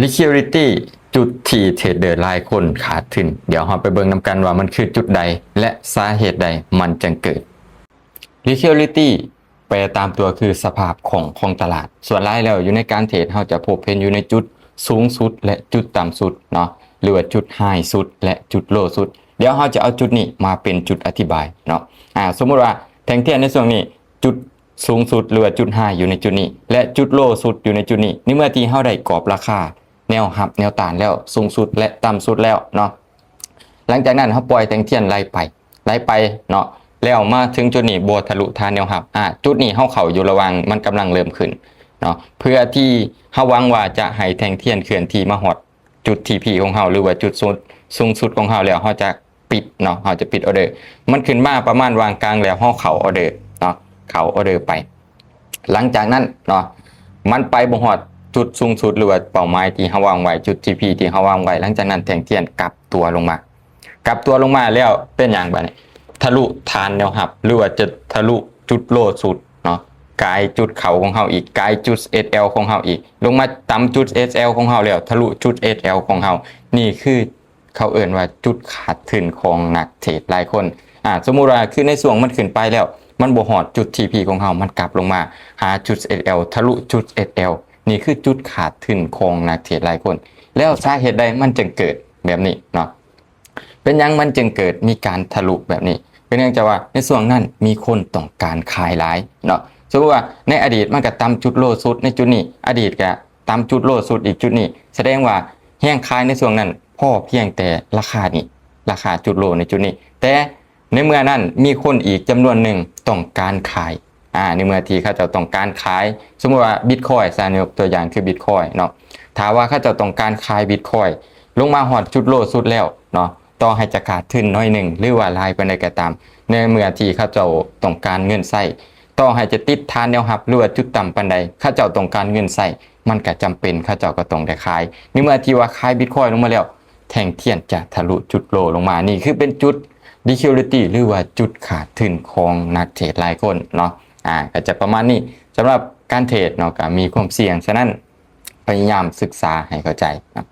Liquidity ຈຸດທີ່ເທຣດເດີຫຼາຍຄົນຂາດທຶນ. ດຽວເຮົາໄປເບິ່ງນຳກັນວ່າມັນຄືຈຸດໃດ ແລະ ສາເຫດໃດມັນຈຶ່ງເກີດ. Liquidity ແປຕາມຕົວຄືສະພາບຂອງ ຂອງຕະຫຼາດ. ສ່ວນຫຼາຍແລ້ວຢູ່ໃນການເທຣດ ເຮົາຈະພົບເຫັນຢູ່ໃນຈຸດສູງສຸດ ແລະ ຈຸດຕ່ຳສຸດເນາະ ຫຼືວ່າຈຸດ high ສຸດ ແລະ ຈຸດ low ສຸດ. ດຽວເຮົາຈະເອົາຈຸດນີ້ມາເປັນຈຸດອະທິບາຍເນາະ. ອາ ສົມມຸດວ່າແທ່ງທຽນໃນຊ່ວງນີ້ ຈຸດສູງສຸດ ຫຼືວ່າຈຸດ high ຢູ່ໃນຈຸດນີ້ ແລະ ຈຸດ low ສຸດຢູ່ໃນຈຸດນີ້. ໃນເມື່ອທີ່ເຮົາໄດ້ກອບລາຄາແນວຮັບແນວຕ້ານແລ້ວ ສູງສຸດ ແລະ ຕ່ຳສຸດແລ້ວເນາະ, ຫຼັງຈາກນັ້ນເຮົາປ່ອຍແທ່ງທຽນໄຫຼໄປ ໄຫຼໄປເນາະ ແລ້ວມາເຖິງຈຸດນີ້ບໍ່ທະລຸຖານແນວຮັບ ອາ ຈຸດນີ້ເຮົາເຂົ້າຢູ່ລະຫວ່າງມັນກຳລັງເລີ່ມຂຶ້ນເນາະ ເພື່ອທີ່ເຮົາຫວັງວ່າຈະໃຫ້ແທ່ງທຽນເຄື່ອນທີ່ມາຮອດຈຸດ TP ຂອງເຮົາ ຫຼືວ່າຈຸດສູງ ສູງສຸດຂອງເຮົາແລ້ວ ເຮົາຈະປິດເນາະ ເຮົາຈະປິດອອເດີ. ມັນຂຶ້ນມາປະມານຫວ່າງກາງແລ້ວ ເຮົາເຂົ້າອອເດີເນາະ ເຂົ້າອອເດີໄປ. ຫຼັງຈາກນັ້ນເນາະ ມັນໄປບໍ່ຮອດຈຸດສູງສຸດ ຫຼືວ່າເປົ້າໝາຍທີ່ເຮົາວາງໄວ້ ຈຸດ TP ທີ່ເຮົາວາງໄວ້. ຫຼັງຈາກນັ້ນແທ່ງທຽນກັບຕົວລົງມາ ກັບຕົວລົງມາແລ້ວເປັນຫຍັງບາດນີ້? ທະລຸຖານແນວຮັບ ຫຼືວ່າຈະທະລຸຈຸດ low ສຸດເນາະ ກາຍຈຸດເຂົ້າຂອງເຮົາອີກ ກາຍຈຸດ SL ຂອງເຮົາອີກ ລົງມາຕຳຈຸດ SL ຂອງເຮົາແລ້ວ ທະລຸຈຸດ SL ຂອງເຮົາ. ນີ້ຄືເຂົາເອີ້ນວ່າຈຸດຂາດທຶນຂອງນັກເທຣດຫຼາຍຄົນ. ອາ ສົມມຸດວ່າຄືໃນຊ່ວງມັນຂຶ້ນໄປແລ້ວ ມັນບໍ່ຮອດຈຸດ TP ຂອງເຮົາ ມັນກັບລົງມາຫາຈຸດ SL ທະລຸຈຸດ SL ນີ້ຄືຈຸດຂາດທຶນຂອງນັກເທຣດຫຼາຍຄົນ. ແລ້ວສາເຫດໃດມັນຈຶ່ງເກີດແບບນີ້ເນາະ? ເປັນຫຍັງມັນຈຶ່ງເກີດມີການທະລຸແບບນີ້? ເປັນເນື່ອງຈາກວ່າໃນຊ່ວງນັ້ນມີຄົນຕ້ອງການຂາຍຫຼາຍເນາະ. ສົມມຸດວ່າໃນອະດີດມັນກໍຕຳຈຸດ low ສຸດໃນຈຸດນີ້ ອະດີດກໍຕຳຈຸດ low ສຸດອີກຈຸດນີ້ ສະແດງວ່າແຮງຂາຍໃນຊ່ວງນັ້ນພໍພຽງແຕ່ລາຄານີ້ ລາຄາຈຸດ low ໃນຈຸດນີ້ ແຕ່ໃນເມື່ອນັ້ນມີຄົນອີກຈຳນວນໜຶ່ງຕ້ອງການຂາຍ. ອາ ໃນເມື່ອທີ່ເຂົາເຈົ້າຕ້ອງການຂາຍ ສົມມຸດວ່າ Bitcoin ຊະ ຍົກຕົວຢ່າງຄື Bitcoin ເນາະ ຖ້າວ່າເຂົາເຈົ້າຕ້ອງການຂາຍ Bitcoin ລົງມາຮອດຈຸດ low ສຸດແລ້ວເນາະ ຕໍ່ໃຫ້ຈະຂາດທຶນໜ້ອຍໜຶ່ງ ຫຼືວ່າຫຼາຍປານໃດກໍຕາມ ໃນເມື່ອທີ່ເຂົາເຈົ້າຕ້ອງການເງິນໃຊ້ ຕໍ່ໃຫ້ຈະຕິດຖານແນວຮັບ ຫຼືວ່າຈຸດຕ່ຳປານໃດ ເຂົາເຈົ້າຕ້ອງການເງິນໃຊ້ ມັນກໍຈຳເປັນເຂົາເຈົ້າກໍຕ້ອງໄດ້ຂາຍ. ໃນເມື່ອທີ່ວ່າຂາຍ Bitcoin ລົງມາແລ້ວ ແທ່ງທຽນຈະທະລຸຈຸດ low ລົງມາ. ນີ້ຄືເປັນຈຸດ liquidity ຫຼືວ່າຈຸດຂາດທຶນຂອງນັກເທຣດຫຼາຍຄົນເນາະ. ອາ ກໍຈະປະມານນີ້ ສຳລັບການເທຣດເນາະ ກໍມີຄວາມສ່ຽງ ສະນັ້ນພະຍາຍາມສຶກສາໃຫ້ເຂົ້າໃຈເນາະ.